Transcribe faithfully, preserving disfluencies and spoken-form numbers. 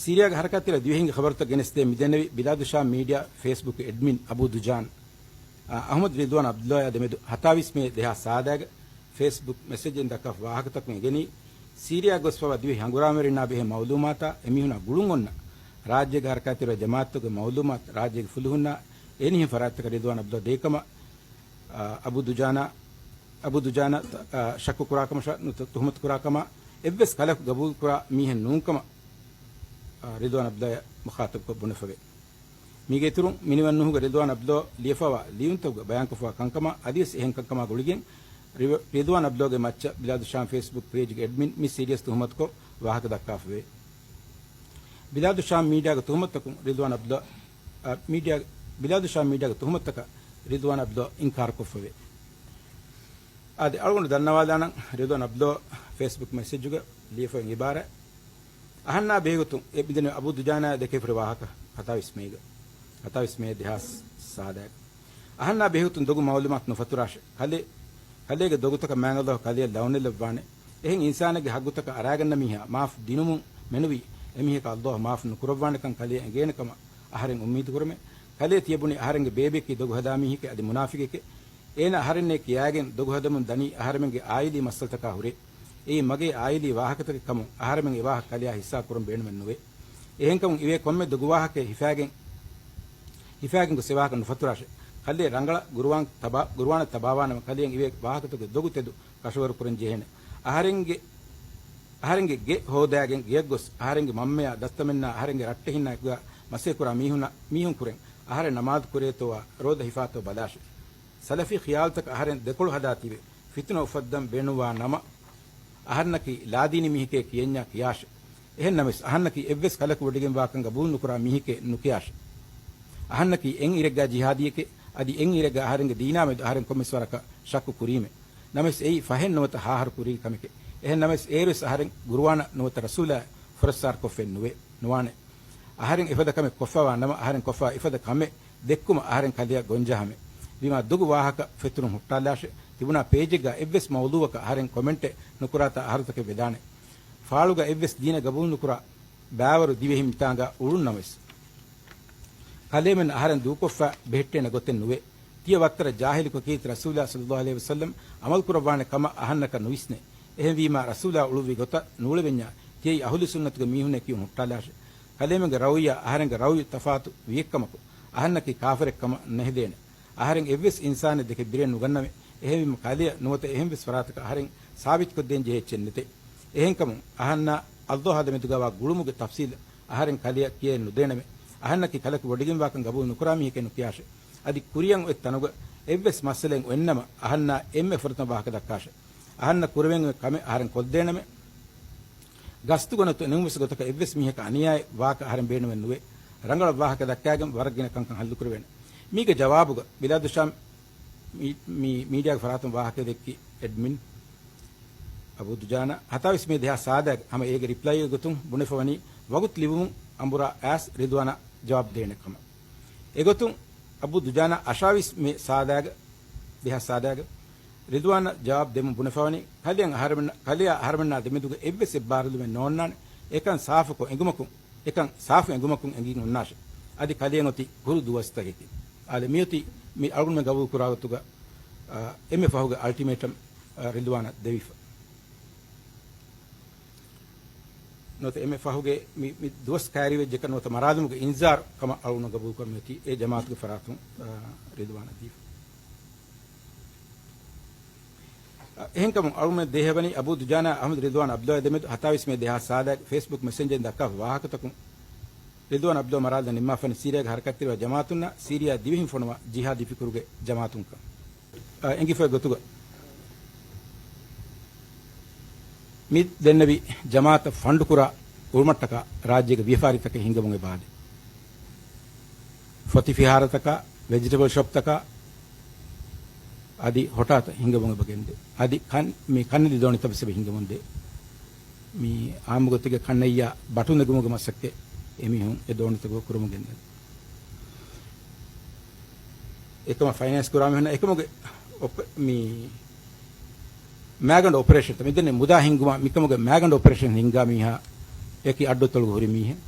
ސީރިޔާގެ ހަރަކާތްތެރި ދިވެހިންގެ ޚަބަރުތައް ގެނެސްދޭން މިދެންނެވި ބިލާދު ޝާމް މީޑިއާ ފޭސްބުކް އެޑްމިން އަބޫ ދުޖާން، އަ، އަޙްމަދު ރިޟްވާން ޢަބްދުﷲ އާ ދެމެދު ހަތާވީސް މޭ ދެހާސް ސާދައިގެ ފޭސްބުކް މެސެޖެއް ދައްކާފަ ވާހަކަތަކުން އެނގެނީ، ސީރިޔާ ގޮސްފަވާ ދިވެހި ހަނގުރާމަވެރިންނާ ބެހޭ މަޢުލޫމާތާ އެމީހުނާ ގުޅުން އޮންނަ ރާއްޖޭގެ ހަރަކާތްތެރި ޖަމާއަތުގެ މަޢުލޫމާތު ރާއްޖޭގެ ފުލުހުންނާ އެހެނިހެން ފަރާތްތަކަށް ރިޟްވާން ޢަބްދުﷲ ދޭކަމަށް، އަ، އަބޫ ދުޖާނާ، އަބޫ ދުޖާނާ، އަ، ޝައްކު ކުރާކަމަށާ ނުވަތަ ތުހުމަތު ކުރާކަމާ އެއްވެސް ކަލަކު ގަބޫލުކުރާ މީހެއް ނޫންކަމަށް، އަ، ރިޟްވާން ޢަބްދުﷲ އާއި މުޚާޠަބުކޮށް ބުނެފަވޭ. މީގެ އިތުރުން މިނިވަން ނޫހުގަ ރިޟްވާން ޢަބްދުﷲ ލިޔެފަވާ ލިޔުންތަކުގަ ބަޔާންކޮށްފަވާ ކަންކަމާ އަދިވެސް އެހެން ކަންކަމާ ގުޅިގެން ރިވ-، ރިޟްވާން ޢަބްދުﷲގެ މައްޗަށް ބިލާދު ޝާމް ފޭސްބުކް ޕޭޖްގެ އެޑްމިން މި ސީރިއަސް ތުހުމަތުކޮށް ވާހަކަ ދައްކާފަވޭ. ބިލާދު ޝާމް މީޑިއާގެ ތުހުމަތުތަކުން ރިޟްވާން ޢަބްދުﷲ، އަ، މީޑިއާ، ބިލާދު ޝާމް މީޑިއާގެ ތުހުމަތުތަކަށް ރިޟްވާން ޢަބްދުﷲ އިންކާރުކޮށްފަވޭ. އާދެ، އަޅުގަނޑު ދަންނަވާލާނަން، ރިޟްވާން ޢަބްދުﷲ ފޭސްބުކް މެސެޖުގަ ލިޔެފައި އިބާރާތް، އަހަންނާ ބެހޭގޮތުން އެ މިދެންނެވި އަބޫ ދުޖާނާއާ ދެކެފަ ހުރި ވާހަކަ ހަތާވީސް މޭގަ، ހަތާވީސް މޭ ދެހާސް ސާދައިގަ. އަހަންނާ ބެހޭގޮތުން ދޮގު މަޢުލޫމާތު ނުފަތުރާށޭ. ކަލޭ، ކަލޭގެ ދޮގުތަކަށް މާތް ﷲ ކަލެޔަށް ލަޢުނަތްލައްވާނެ. އެހެން އިންސާނެއްގެ ޙައްޤުތަކަށް އަރާގަންނަ މީހާ މާފު ދިނުމުން މެނުވީ، އެމީހަކަށް ﷲ މާފު ނުކުރައްވާނެކަން ކަލެޔަށް އެނގޭނެ ކަމަށް އަހަރެން އުއްމީދުކުރަމޭ. ކަލޭ ތިޔަބުނީ އަހަރެންގެ ބޭބެއަކީ ދޮގު ހަދާ މީހެކޭ އަދި މުނާފިޤެކޭ. އޭނަ އަހަރެންނޭ ކިޔާގެން ދޮގު ހަދަމުން ދަނީ އަހަރެމެންގެ އާއިލީ މައްސަލަތަކާ ހުރޭ. އެއީ މަގޭ އާއިލީ ވާހަކަތަކެއް ކަމުން އަހަރެމެން އެ ވާހަކަ ކަލެޔާ ހިއްސާ ކުރަން ބޭނުމެއް ނުވޭ. އެހެންކަމުން އިވޭ ކޮންމެ ދޮގު ވާހަކައެއް ހިފާގެން، ހިފާގެން ގޮސް އެ ވާހަކަ ނުފަތުރާށޭ. ކަލޭ ރަނގަޅަށް ގުރުއާން ތަބާ، ގުރުއާނަށް ތަބާވާނަމަ ކަލެޔަށް އިވޭ ވާހަކަތަކުގެ ދޮގު ތެދު ކަށަވަރު ކުރަން ޖެހޭނެ. އަހަރެންގެ، އަހަރެންގެ ގެ ހޯދާގެން ގެޔަށް ގޮސް އަހަރެންގެ މަންމަޔާ ދައްތަމެންނާ އަހަރެންގެ ރައްޓެހިންނާ އެކުގަ މަސޭ ކުރާ މީހުން، މީހުން ކުރެން އަހަރެން ނަމާދު ކުރޭތޯއާ ރޯދަ ހިފާތޯ ބަލާށޭ. ސަލަފީ ޚިޔާލުތަކަށް އަހަރެން ދެކޮޅު ހަދާ ތިބެ، ފިތުނަ އުފައްދަން ބޭނުންވާ ނަމަ، އަހަންނަކީ ލާދީނީ މީހެކޭ ކިޔެންޏާ ކިޔާށޭ. އެހެން ނަމަވެސް، އަހަންނަކީ އެއްވެސް ކަލަކު ވޮޑިގެންވާކަން ގަބޫލު ނުކުރާ މީހެކޭ ނުކިޔާށޭ. އަހަންނަކީ އެއް އިރެއްގާ ޖިހާދީއެކޭ، އަދި އެއް އިރެއްގާ އަހަރެންގެ ދީނާ މެދު އަހަރެން ކޮންމެސް ވަރަކަށް ޝައްކު ކުރީމޭ. ނަމަވެސް އެއީ ފަހެއް ނުވަތަ ހައަހަރު ކުރީގެ ކަމެކޭ. އެހެން ނަމަވެސް އޭރުވެސް އަހަރެން ގުރުއާނަށް ނުވަތަ ރަސޫލާއަށް ފުރައްސާރަ ކޮށްފައެއް ނުވޭ، ނުވާނެ. އަހަރެން އެފަދަ ކަމެއް ކޮށްފަވާ ނަމަ، އަހަރެން ކޮށްފަވާ އެފަދަ ކަމެއް ދެއްކުމަށް އަހަރެން ކަލެޔަށް ގޮންޖަހަމޭ. ވީމާ ދޮގު ވާހަކަ ފެތުރުން ހުއްޓާލާށޭ. ތިބުނާ ޕޭޖެއްގަ އެއްވެސް މައުޟޫއަކަށް އަހަރެން ކޮމެންޓެއް ނުކުރާތާ އަހަރުތަކެއް ވެދާނެ. ފާޅުގަ އެއްވެސް ދީނެއް ގަބޫލު ނުކުރާ ބާވަރު ދިވެހި މިތާނގަ އުޅުން ނަމަވެސް، ކަލޭމެން އަހަރެން ދޫކޮށްފަ ބެހެއްޓޭނެ ގޮތެއް ނުވޭ. ތިޔަ ވައްތަރަށް ޖާހިލުކޮށް ކީރިތި ރަސޫލާ ޞައްލައްލާހު ޢަލައިހި ވަސައްލަމް ޢަމަލު ކުރައްވާނެ ކަމަށް އަހަންނަކަށް ނުވިސްނޭ. އެހެންވީމާ، ރަސޫލާ އުޅުއްވި ގޮތަށް ނޫޅެވެންޏާ، ތިޔައީ އަހުލު ސުންނަތުގެ މީހުންނޭ ކިޔުން ހުއްޓާލާށޭ. ކަލޭމެންގެ ރައުޔާ އަހަރެންގެ ރައުޔު ތަފާތު ވިއެއްކަމަކު، އަހަންނަކީ ކާފަރެއް ކަމަށް ނެހެދޭނެ. އަހަރެން އެއްވެސް އިންސާނެއް ދެކެ ބިރެއް ނުގަންނަމޭ. އެހެންވީމަ، ކަލެޔަށް ނުވަތަ އެހެންވެސް ފަރާތަކަށް އަހަރެން ސާބިތުކޮށްދޭން ޖެހޭ އެއްޗެއް ނެތޭ. އެހެންކަމުން، އަހަންނާ ﷲ އާ ދެމެދުގަވާ ގުޅުމުގެ ތަފްސީލް އަހަރެން ކަލެޔަށް ކިޔައެއް ނުދޭނަމޭ. އަހަންނަކީ ކަލަކު ވޮޑިގެންވާކަން ގަބޫލު ނުކުރާ މީހެކޭ ނުކިޔާށޭ. އަދި ކުރިއަށް އޮތް ތަނުގަ އެއްވެސް މައްސަލައެއް އޮތްނަމަ، އަހަންނާ އެންމެ ފުރަތަމަ ވާހަކަ ދައްކާށޭ. އަހަންނަށް ކުރެވެން އޮތް ކަމެއް އަހަރެން ކޮށްދޭނަމޭ. ގަސްތުގަ ނުވަތަ ނިމުމުވެސް ގޮތަކަށް އެއްވެސް މީހަކަށް އަނިޔާއެއް ވާކަށް އަހަރެން ބޭނުމެއް ނުވޭ. ރަނގަޅަށް ވާހަކަ ދައްކާގެން ވަރަށް ގިނަ ކަންކަން ހައްލުކުރެވޭނެ. މީގެ ޖަވާބުގަ ބިލާދު ޝާމް މީ، މީ، މީޑިއާގެ ފަރާތުން ވާހަކަ ދެއްކި އެޑްމިން އަބޫ ދުޖާނާ ހަތާވީސް މޭ ދެހާސް ސާދައިގެ ހަމަ އޭގެ ރިޕްލައިގެ ގޮތުން ބުނެފަވަނީ، ވަގުތު ލިބުމުން އަނބުރާ އައިސް ރިދުވާނަށް ޖަވާބު ދޭނެ ކަމަށް. އެގޮތުން އަބޫ ދުޖާނާ އަށާވީސް މޭ ސާދައިގެ، ދެހާސް ސާދައިގެ ރިދުވާނަށް ޖަވާބު ދެމުން ބުނެފަވަނީ، ކަލެއަށް އަހަރެމެން، ކަލެއާ އަހަރެމެންނާ ދެމެދުގަ އެއްވެސް އެއްބާރުލުމެއް ނޯންނާނެ. އެކަން ސާފުކޮށް އެނގުމަކުން، އެކަން ސާފު އެނގުމަކުން އެނގިން ހުންނާށެ. އަދި ކަލެއަށް އޮތީ ކުރު ދުވަސްތަކެކޭ. އާދެ، މިއޮތީ މި އަޅުގަނޑުމެން ގަބޫލު ކުރާ ގޮތުގަ، އާ، އެންމެ ފަހުގެ އަލްޓިމޭޓަމް، އާ، ރިދުވާނަށް ދެވިފަ. ނުވަތަ އެންމެ ފަހުގެ މި، މި ދުވަސް ކައިރިވެއްޖެކަން ނުވަތަ މަރާލުމުގެ އިންޒާރު ކަމަށް އަޅުގަނޑު ގަބޫލުކުރަން މިއޮތީ އެ ޖަމާއަތުގެ ފަރާތުން، އާ، ރިދުވާނަށް ދީފަ. އެހެންކަމުން އަޅުގަނޑުމެން ދޭހަވަނީ އަބޫ ދުޖާނާ އަޙްމަދު ރިދުވާން ޢަބްދުﷲ ދެމެދު ހަތާވީސް މޭ ދެހާސް ސާދައިގެ ފޭސްބުކް މެސެންޖަރުން ދައްކާފަ ވާހަކަތަކުން، ރިދުވާން ޢަބްދުﷲ މަރާލަން ނިންމާފަނި ސީރިޔާގެ ހަރަކާތްތެރިވާ ޖަމާއަތުންނާ ސީރިޔާ ދިވެހިން ފޮނުވާ ޖިހާދީ ފިކުރުގެ ޖަމާއަތުންކަން. އަ، އެނގިފައި ގޮތުގަ މި ދެންނެވި ޖަމާއަތަށް ފަންޑުކުރާ އުޅުމަށްޓަކާ ރާއްޖޭގެ ވިޔަފާރިތަކެއް ހިނގަމުން އެބަ އާދޭ. ފޮތި ފިހާރަތަކާ، ވެޖިޓެބަލް ޝޮޕްތަކާ، އަދި ހޮޓާތައް ހިނގަމުން އެބަ ގެންދޭ. އަދި ކަން، މި ކަންނެލި ދޯނިތައް ވެސް އެބަ ހިނގަމުން ދޭ. މި އާއްމު ގޮތެއްގަ ކަންނެއްޔާ ބަޓުނެގުމުގެ މަސައްކަތް އެމީހުން އެ ދޯނިތަކުގަ ކުރަމުން ގެންދަނީ. އެކަމަށް ފައިނޭންސް ކުރާ މީހުންނަށް އެކަމުގެ އޮޕ-، މި މާގަނޑު އޮޕަރޭޝަންތައް މިދެންނެވި މުދާ ހިންގުމާ މިކަމުގެ މާގަނޑު އޮޕަރޭޝަން ހިންގާ މީހާ އެކި އައްޑުތޮޅުގަ ހުރި މީހެއް.